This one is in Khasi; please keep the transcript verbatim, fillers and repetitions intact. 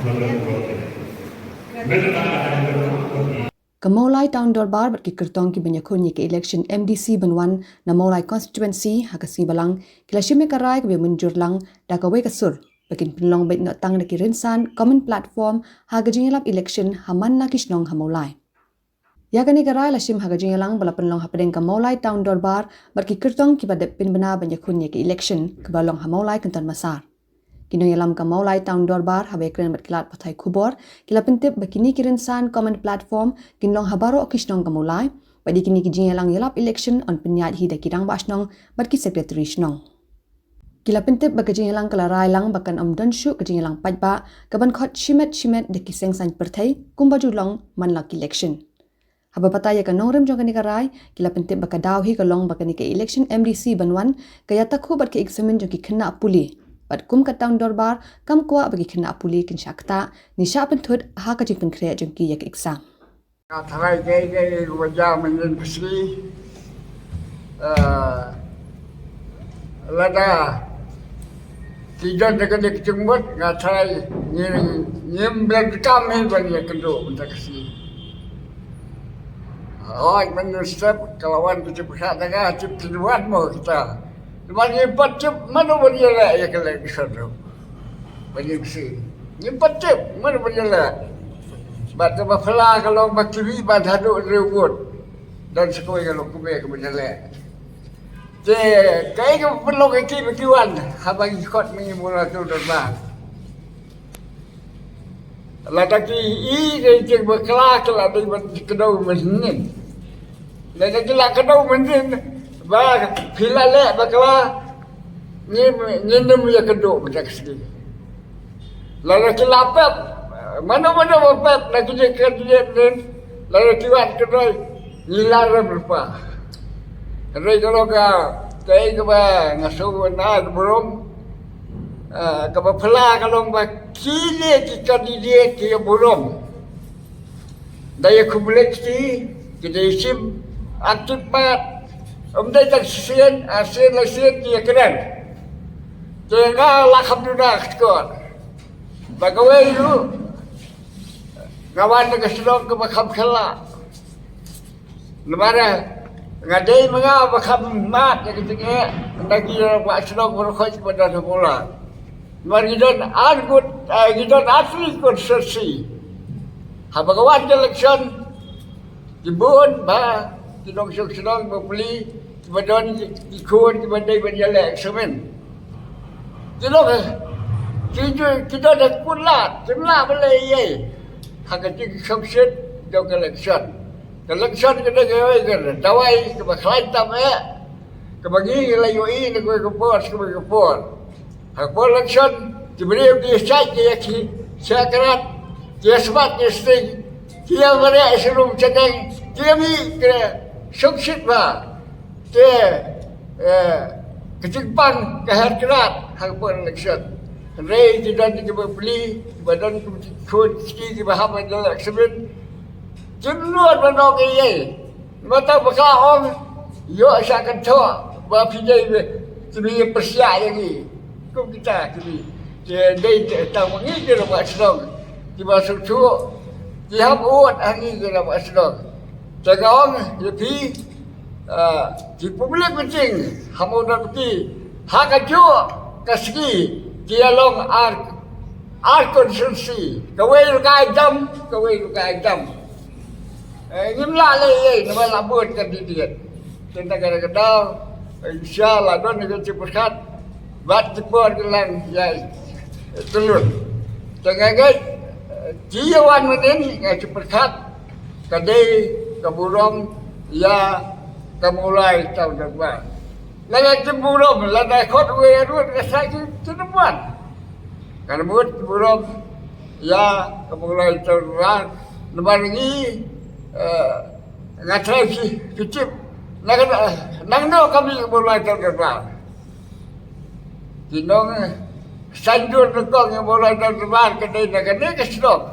Ka Mawlai Town Dorbar bad ki kyrtong ki ban ïakhun ïa ka election M D C ban wan na Mawlai constituency ha ka sngi Balang ki la shim ïa ka rai kaba mynjur lang da kawei ka sur ba kin pynlong beit noh tang da ki rynsan common platform ha ka jingïalap election ha man la ki shnong ha Mawlai. Ïa kane ka rai la shim ha ka jingïalang ba la pynlong hapdeng ka Mawlai Town Dorbar bad ki kyrtong kiba dep pynbna ban ïakhun ïa ka election kaba long ha Mawlai Kynton Massar. Ki nongïalam ka Mawlai Town Dorbar haba ïakren bad ki lad pathai khubor ki la pyntip ba kine ki rynsan common platform kin long ha baroh ki shnong ka Mawlai bad ïa kine ki jingïalang ïalap election yn pynïaid hi da ki rangbah shnong bad ki secretary shnong. Ki la pyntip ba ka jingïalang ka la rai lang ba kan ym don shuh ka jingïalang paidbah ka ban khot shimet shimet da ki seng saiñ pyrthei kumba ju long man la ki election. Haba batai ïa ka nongrim jong kane ka rai ki la pyntip ba ka daw hi ka long ba kane ka election M D C ban wan ka ïatakhuh bad ka examine jong ki khynnah pule bad kum ka Town Dorbar kam kwah ba ki khynnah pule kin shah ktah ne shah pynthut ha ka jingpynkhreh jong ki ïa ka exam. Nga tharai kaei kaei kaba jia mynnin ka sngi, eh, lada ki don da kane ka jingmut, nga tharai ngi, ngim donkam hi ban ïakynduh mynta ka sngi. Hooid, mynnin step ka la wan ka jingpyrkhat na nga, tip ki wan mo kita. Namar ngim pat tip mano ban ïaleh ïa ka election ruh. Ba ngim sngewsih. Ngim pat tip mano ban ïaleh. Bad kaba phylla ka long ba kiwei ban haduh hynriew ngut. Don sa kawei ka long kumne kaba ïaleh. Te kaei kaba pynlong ïa ki ba ki wan haba ngi khot ma ngi Mawlai Town Dorbar. Lada ki i ka jingbakla ka la dei ban kdew mynnin. Lada ki la kdew mynnin ba phi la leh bakla, ngin, ngin ym ïakynduh mynta ka sngi. Lada ki la pep, mano mano ba pep na kine ki candidate mynnin, lada ki wan kynroi, ngi la rem lypa. Hynrei ka long ka, kaei kaba nga sngew na ka burom, ah, kaba phylla ka long ba kine ki candidate ki ïa burom. Da ïa kumlek ki, ki da ïa shim, aktip mat, ym dei tang shisien, arsien laisien ki ïa kren. Te nga la kham duna ka tkor. Ba kawei ruh, nga wan na ka shnong kaba kham khylla. Namar nga dei ma nga ba kham mad ïa ka jingeh na ki rangbah shnong baroh khoit ba don ha Mawlai. Namar ngi don ar ngut, eh, ngi don ar tylli ki constituency. Haba ka wan ka election, ki bun ba ki nongshong shnong bapli kiba don ki, ki khun kiba dei ban ïaleh examine. Ki long, eh, ki ju, ki don ha kutlad, kim lah ban leh ei ei ha ka jingshongshit jong ka election. Ka election ka dei kawei ka dawai kaba khlaiñ tam eh, kaba ngi la ïohi na kawei ka por sha kawei ka por. Ha ka por election ki briew ki ïa shait ki ïa ki, shait krat, ki ïa smat ki ïa sting, ki ïa mareh sha rum sha deng, ki ïa mih ki ïa shongshit bha. Te, eh, ka jingpang ka her krat ha ka por election. Hynrei ki don kiba pli, kiba don kiba khun ki kiba hap ban ïaleh examine. Kim nud ban ong ei ei. Namar tang ba ka ong ïoh sha kynthoh ba phi dei ba ki mih pyrshah ïa ngi. Kum kita ki mih. Te dei te tang ba ngi ki rangbah shnong kiba sngewthuh, ki hap vote ha ngi ki rangbah shnong. Te nga ong ïa phi, ah, ki public meeting ha Mawdon ki ha kajuh ka sngi ki ïa long ar, ar constituency. Kawei ruh ka ai dam, kawei ruh ka ai dam. Eh, ngim lah leh ei ei namar la bun candidate. Te na kata ka daw, eh, shisha la don ka jingpyrkhat bad ki por ki la ïai tylli. Te nga ngeit, eh, ki ïa wan mynnin, nga jingpyrkhat ka dei ka burom ïa ka Mawlai Town Dorbar. Lada ki burom, lada khot wei ruh ka sa ki, ki wan. Ka mut ki burom ïa ka Mawlai Town Dorbar. Namar ngi, eh, nga trai ki, ki tip. Na ka, nangno ka mih ka Mawlai Town Dorbar. Ki nong, eh, sandur nongkong ïa Mawlai Town Dorbar ka dei na kane ka shnong.